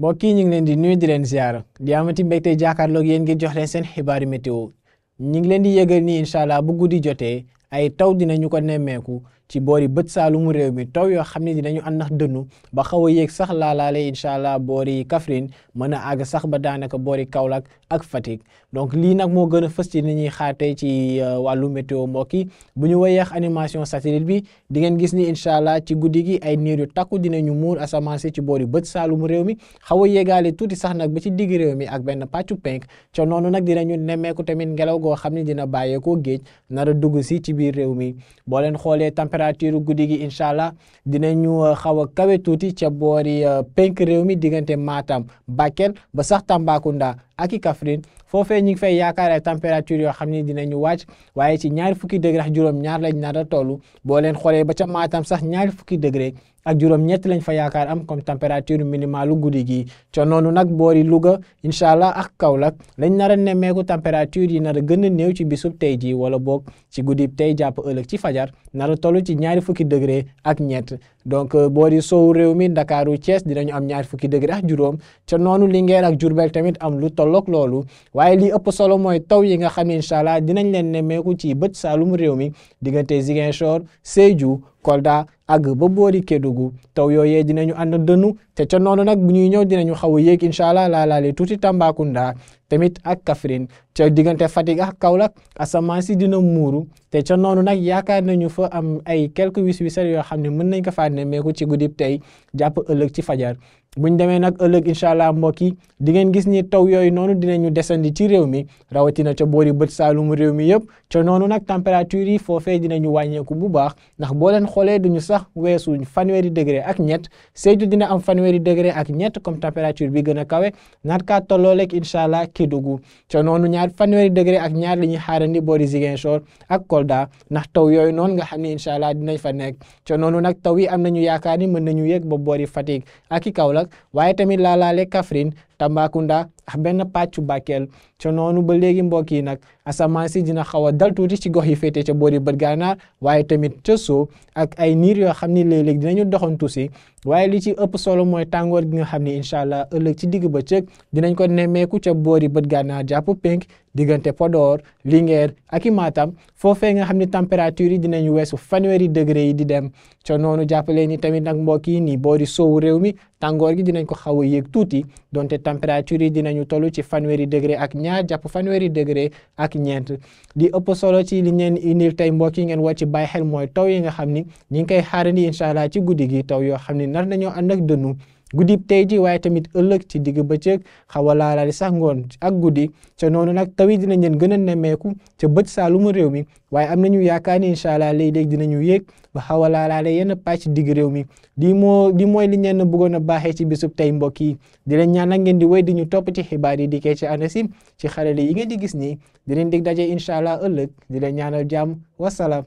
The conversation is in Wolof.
mbokk yi ñu ngi leen di nuyu di leen ziar di amati mbégte jàkkaarloog yéen ngir jox leen seen xibaari météo ñu ngi leen di yëgal ni incha allah bu guddi jotee ay taw dinañu ko nemmeeku ci boori bët saalumu réew mi taw yoo xam ne dinañu ànd ak dënnu ba xaw a yéeg sax laalaale incha allah boori Kaffrine mën a àgg sax ba daanaka boori Kaolack ak Fatick donc lii nag moo gën a fës ci ni ñuy xaar tey ci wàllu météo mbokk yi bu ñu wéyeex animation satellite bi di ngeen gis ni incha allah ci guddi gi ay niir yu takku dinañu muur asamaan si ci boori bët saalumu réew mi xaw a yéegaale tuuti sax nag ba ci digg réew mi ak benn pàccu penk ca noonu nag dinañu nemmeeku tamit ngelaw goo xam ne dina bàyyeekoo géej nar a dugg si ci biir réew mi boo leen xoolee température guddi gi incha allah dinañu xaw a kawe tuuti ca boori penk réew mi diggante Matam Bakel ba sax Tambacounda ak i Kaffrine foofee ñu ngi fay yaakaar ay température yoo xam ne dinañu wàcc waaye ci ñaari fukki degré ak juróom-ñaar lañ nar a toll boo leen xoolee ba ca Matam sax ñaari fukki degré ak juróom-ñett lañ fa yaakaar am comme température minimalu guddi gi ca noonu nag boori Louga incha allah ak Kaolack lañ nar a nemmeeku température yi nar a gën a néew ci bisub tey ji wala boog ci guddi tey jàpp ëllëg ci fajar nar a toll ci ñaari fukki degré ak ñett donc boori sowu réew mi Ndakaaru Thiès dinañu am ñaari fukki degré ak juróom ca noonu Linguère ak Diourbel tamit am lu tollook loolu waaye li ëpp solo mooy taw yi nga xam ne incha allah dinañ leen nemmeeku ci bët saalum réew mi diggante Ziguinchor Sédhiou Kolda ak ba boori Kédougou taw yooyee dinañu ànd dënnu te ca noonu nag bu ñuy ñëw dinañu xaw a yéeg incha allah laalaale tuuti Tambacounda tamit ak Kaffrine ca diggante Fatick ak Kaolack asamaan si dina muuru te ca noonu nag yaakaar nañu fa am ay quelques wis-wisal yoo xam ne mën nañ ko faa nemmeeku ci guddib tey jàpp ëllëg ci fajar buñ demee nag ëllëg incha allah mbokk yi di ngeen gis ni taw yooyu noonu dinañu desandi ci réew mi rawatina ca boori bët saalumu réew mi yëpp ca noonu nag température yi foofee dinañu wàññeeku bu baax ndax boo leen xoolee duñu sax weesu fanweeri degré ak ñett Sédhiou dina am fanweeri degré ak ñett comme température bi gën a kawe naat kaa tollooleeg incha allah Kédougou ca noonu fanweeri degré ak ñaar la ñuy xaarandi boori Ziguinchor ak Kolda ndax taw yooyu noonu nga xam ne incha allah dinañ fa nekk ca noonu nag taw yi am nañu yaakaar ni mën nañu yegg ba boori Fatick ak i Kaolack waaye tamit laalaale Kaffrine Tambacounda ak benn pàccu Bakel ca noonu ba léegi mbokk yi nag asamaan si dina xaw a dal tuuti ci gox yi féete ca boori bët gànnaar waaye tamit ca soo ak ay niir yoo xam ni léeg-léeg dinañu doxantu si waaye li ci ëpp solo mooy tàngoor gi nga xam ne incha allah ëllëg ci digg bëccëg dinañ ko nemmeeku ca boori bët gànnaar jàpp penk diggante Podor Linguère ak i Matam foofee nga xam ne température yi dinañu weesu fanweeri degré yi di dem ca noonu jàppale ni tamit nag mbokk yi nii boori sowu réew mi tàngoor gi dinañ ko xaw a yéeg tuuti donte température yi dinañu toll ci fanweeri degré ak ñaar jàpp fanweeri degré ak ñeent li ëpp solo ci li ngeen indil tey mbokk yi ngeen war ci bàyyi xel mooy taw yi nga xam ni ñi ngi koy xaarandi incha allah ci guddi gi taw yoo xam ni nar nañoo ànd ak dënnu guddib tey ji waaye tamit ëllëg ci digg bëccëg xaw a laalaali sax ngoon ak guddi ca noonu nag taw yi dinañ leen gën a nemmeeku ca bët saalumu réew mi waaye am nañu yaakaar ni incha allah léeg-léeg dinañu yéeg ba xaw a laalaale yenn pàcc digg réew mi lii mooy li ñeen bëggoon a baaxee ci bisub tey mbokk yi di leen ñaan nag ngeen di wéy di ñu topp ci xibaar yi di kee ci ANACIM ci xarale yi ngeen di gis nii di leen dig daje incha allah ëllëg di leen ñaanal jàmm wasalaam